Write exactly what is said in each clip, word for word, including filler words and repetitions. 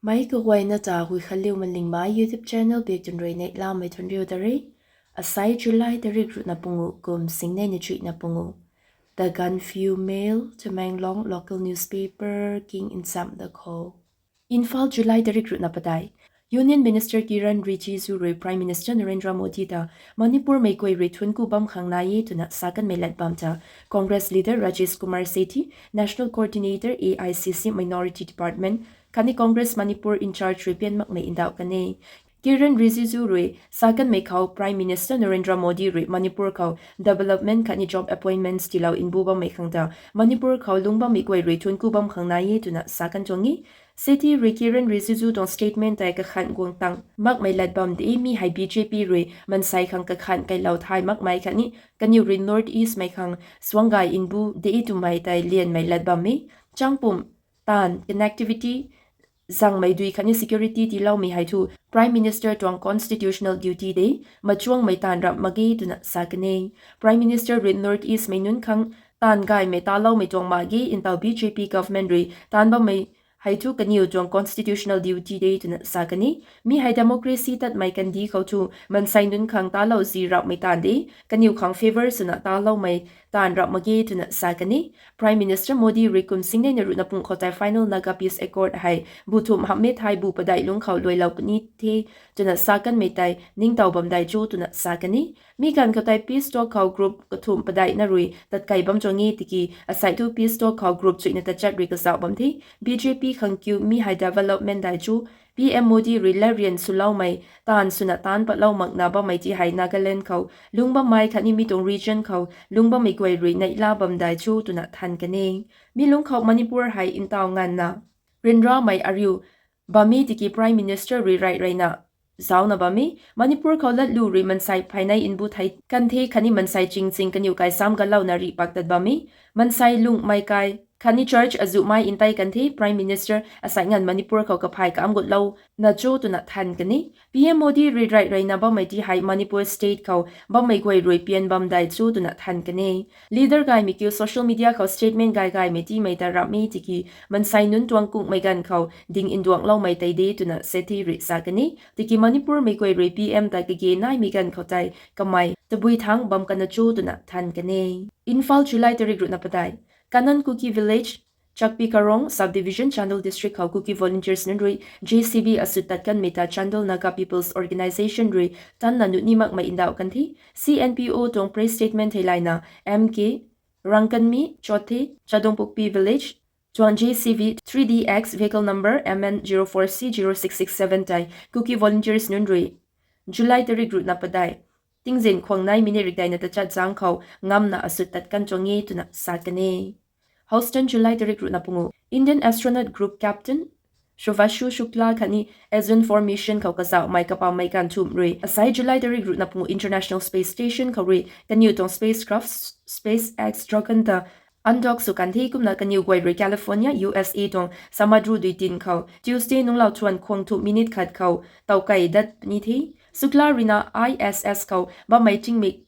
Mei kaguayna ta Guikhanliu Malingmei YouTube channel biak tun rui neihlamei thuanriu ta re. Asai July tarik ruhna pungu kum singnei na chuihna pungu. The Gaanphiu Mail, Tamenglong local newspaper king nsam da khou. Imphal, July tarik ruhna padeih. Union Minister Kiren Rijiju rui Prime Minister Narendra Modi ta Manipur mei guay rui thuanc ku bam khang nai e twna sa kanmei lat bam ta Congress leader Rajesh Kumar Sethi, National Coordinator A I C C Minority Department, khatni Congress Manipur in charge rui pian makmei ndauh kan e. Kiren Rijiju rui sa kanmei khou Prime Minister Narendra Modi rui Manipur khou development khatni job appointments tiilou mbu bammei khang ta Manipur khou lungc bammei guay rui thuanc ku bam khang nai e twna sa kan tuang e. Sethi rui Kiren Rijiju tuang statement tei kakhan guang tang makmei lat bam de, mi hei B J P rui mansei khang kakhan kailou thay makmei khatni kaniw rui North East mei khang suang gay mbu de twmei tei lianmei lat bam e. Changpum, taanv, connectivity, zangmei dui khatni security tiiloumei hei thu Prime Minister tuang constitutional duty de, machuangmei taanv ramh mak ge twna sa kan e. Prime Minister rui North East mei nunc khang taanv gaymei taloumei tuang mak ge, ntaw B J P government rui taanv bammei hei thu kaniw tuang constitutional duty de twna sa kan e. Mi hei democracy tatmei kandih khou thu mansei nunc khang talou zi ramhmei taanv de, kaniw khang favour swna taloumei taanv ramh mak ge twna sa kan e. Prime Minister Modi rui kum singnei na ruhna pung khou tei final Naga Peace Accord hei bu thumh hamhmei thei bu padeih lungc khou luailou puni the twna sa kanmei tei ningtow bam dei cho twna sa kan e. Mi ganv khou tei peace talk khou group kathumh padeihna rui tatkei bam tuang e tiki asai thu peace talk khou group chuihna tachat rui kazauh bam the. B J P khang kiu mi hei development dei cho. P M Modi rui latrian swloumei taanv swna taanc patlou makna bammei ti hei Nagaland khou lungc bammei khatni mi tuang region khou lungc bammei guay rui neihla bam dei cho twna than kan e. Mi lungc khou Manipur hei ntaw nganvna ryanramei ariu bam e tiki Prime Minister rui rey reyna zaucna bam e. Manipur khou latlu rui mansei pheynei mbu thei kan the khatni mansei ching ching kaniw kai sam galouna rih pak tat bam e. Mansei lungmei kai khatni church azuhmei ntei kan the, Prime Minister asai nganv Manipur khou kaphey kam gutlouna cho twna than kan e. P M Modi rui rey reyna bammei ti hei Manipur state khou bammei guay rui pian bam dei cho twna than kan e. Leader gaymei kiu social media khou statement gay gaymei timei ta ramh e tiki mansei nunc tuang kungmei ganv khou ding nduangloumei tei de twna Sethi rui sa kan e. Tiki Manipur mei guay rui P M ta kage naimei ganv khou tei kamei tabui thangc bam kana cho twna than kan e. Imphal, July tarik ruhna padeih. Kanan Kuki Village, Chakpikarong Subdivision, Chandel District khou Kuki volunteers nunc rui J C B asut tat kanmei ta Chandel Naga People's Organisation rui tanna nuh ni makmei ndauh kan the. C N P O tuang press statement theilayna M K Rangkanmi Chothe, Chadongpukpi Village tuang J C B three D X vehicle number M N zero four C zero six six seven tei Kuki volunteers nunc rui July tarik ruhna padeih tingzin khwang nai minute rikdeina tachat zang khou ngamna asut tat kan tuang e twna sa kan e. Houston, July tarik ruhna pungu. Indian astronaut group captain Shubhashu Shukla khatni Azimuth four mission khou kazauhmei kapammei ganv thumh rui asai July tarik ruhna pungu International Space Station khou rui kaniw tuang spacecraft SpaceX Dragon ta undock sw kan the. Kumna kaniw guay rui California, U S A tuang samadru dui tin khou Tuesday nunglau thuan khwang thumh minute khat khou towkei dat puni the. Shukla ruina I S S khou bammei tingmik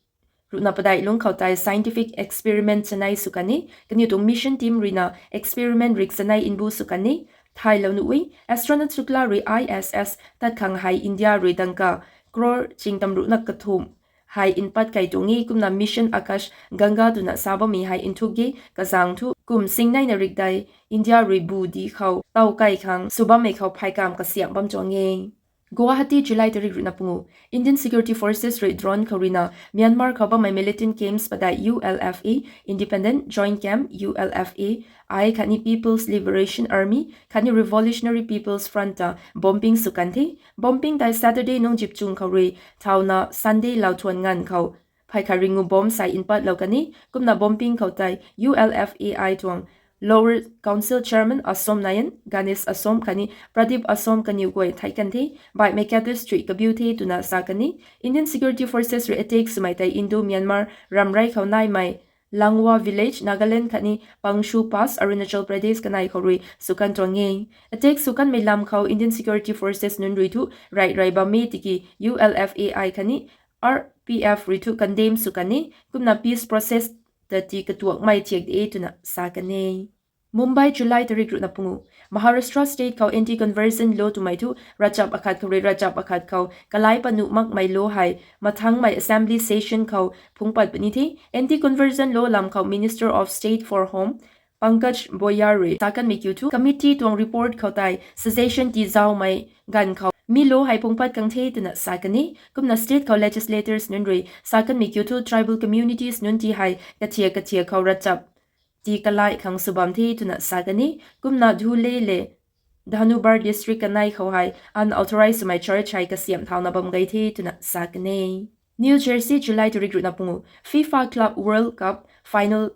ruhna padeih lungc khou tei scientific experiment chanei sw kan e. Kaniw tuang mission team ruina experiment rik chanei mbu sw kan e. Thaylou nuh e, astronaut Shukla rui I S S tat khang hei India rui dangka crore chingtam ruhna kathumh hei mpat kei tuang e. Kumna Mission Akash Ganga twna sa bammei hei nthuk ge, kazang thu kum singneina rikdei India rui bu di khou towkei khang sw bammei khou pheykamv kasiamh bam tuang e. Guwahati, July tarik ruhna pungu. Indian Security Forces rui drone khou ruina Myanmar khou bammei militant camps padeih U L F A, Independent Joint Camp, U L F A I khatni People's Liberation Army khatni Revolutionary People's Front ta bombing sw kan the. Bombing tei Saturday nungzip chung khou rui thauna Sunday lau thuan nganv khou phey khat ringu bomb sei mpatlou kan e. Kumna bombing khou tei U L F A I tuang Lower Council Chairman Asom Nayan, Ganesh Asom khatni Pradeep Asom kaniw guay thei kan the. Baihmei cadres chuih kabiu the twna sa kan e. Indian Security Forces rui attack swmei tei Indo-Myanmar ramrei khou naimei Langwa Village, Nagaland khatni Pangshu Pass, Arunachal Pradesh kanei khou rui sw kan tuang e. Attack sw kanmei lam khou Indian Security Forces nunc rui thu rey rey bam e tiki U L F A I khatni R P F rui thu condemn sw kan e. Kumna peace process ta ti katuakmei thiak de twna sa kan e. Mumbai, July tarik ruhna pungu. Maharashtra state khou anti-conversion law twmei thu ravchap akhat khou rui ravchap akhat khou kalai panuh makmei law hei mathangmei assembly session khou phungc pat puni the. Anti-conversion law lam khou Minister of State for Home Pankaj Baiyar rui sa kanmei kiu thu committee tuang report khou tei suggestion tii zaumei ganv khou mi law hei phungc pat kang the twna sa kan e. Kumna state khou legislators nunc rui sa kanmei kiu thu tribal communities nunc ti hei kathiak kathiak khou ravchap tii kalai khang sw bam the twna sa kan e. Kumna Dhule le Dhanubad district kanei khou hei unauthorized swmei church hei kasiamh thauna bam gei the twna sa kan e. New Jersey, July tarik ruhna pungu. FIFA Club World Cup final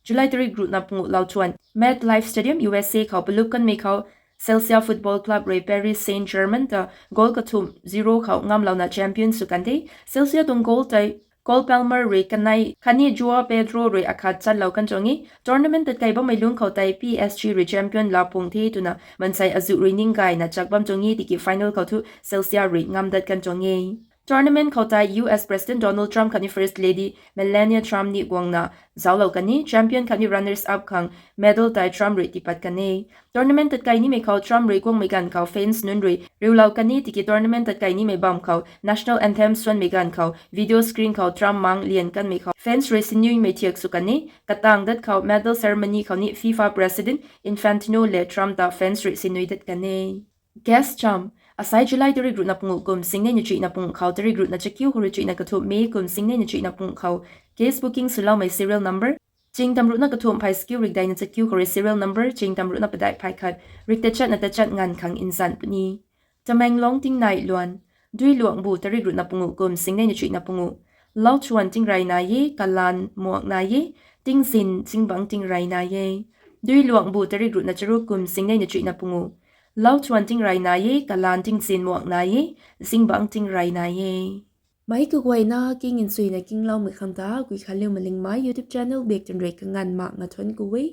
July tarik ruhna pungu lau thuan MetLife Stadium, U S A khou palup kanmei khou Chelsea Football Club rui Paris Saint-Germain ta goal kathumh zero khou ngamlouna champion sw kan the. Chelsea tuang goal tei Cole Palmer rui kanei khatni Joao Pedro rui akhat chanlou kan tuang e. Tournament tatkei bammei lungc khou tei P S G rui champion laa puang the twna mansei azuh rui ning gayna chak bam tuang e, tiki final khou thu Chelsea rui ngam dat kan tuang e. Tournament khou tei U S President Donald Trump khatni First Lady Melania Trump ni guangna zauclou kan e. Champion khatni runners up khang medal tei Trump rui tipat kan e. Tournament tatkei nimei khou Trump rui guangmei ganv khou fans nunc rui riulou kan e, tiki tournament tatkei nimei bam khou national anthem suanmei ganv khou video screen khou Trump mang lian kanmei khou fans rui sinuimei thiak sw kan e. Katang dat khou medal ceremony khou ni FIFA President Infantino le Trump ta fans rui sinui dat kan e. Guest cham, asai July tarik ruhna pungu kum singnei na chuihna pungu khou tarik ruhna chakiu khou rui chuihna kathumh May kum singnei na chuihna pungu khou guest booking swloumei serial number ching tam ruhna kathumh phay chakiu rikdeina chakiu khou rui serial number ching tam ruhna padeih phay khat rik tachatna tachat nganv khang nzan puni. Tamenglong tingnai luan, Duiluangbu tarik ruhna pungu kum singnei na chuihna pungu. Lau thuan tingrey nai e, kalan muak nai e, tingzin zingbangc tingrey nai e. Duiluangbu tarik ruhna charuk kum singnei na chuihna pungu. Lau thuan tingrey nai e, kalan tingzin muak nai e, zingbangc tingrey nai e. Meic kaguayna king nchuina kingloumei khang ta Guikhanliu Malingmei YouTube channel bak twn rui kanganv mak nga thuanc ku e.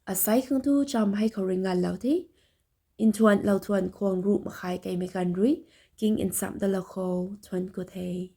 Asai khang thu cham hei khou rui nganvlou the. Nthuan lau thuan khwang ruh makhai keimei ganv rui king nchamh dalou khou thuanc ku the.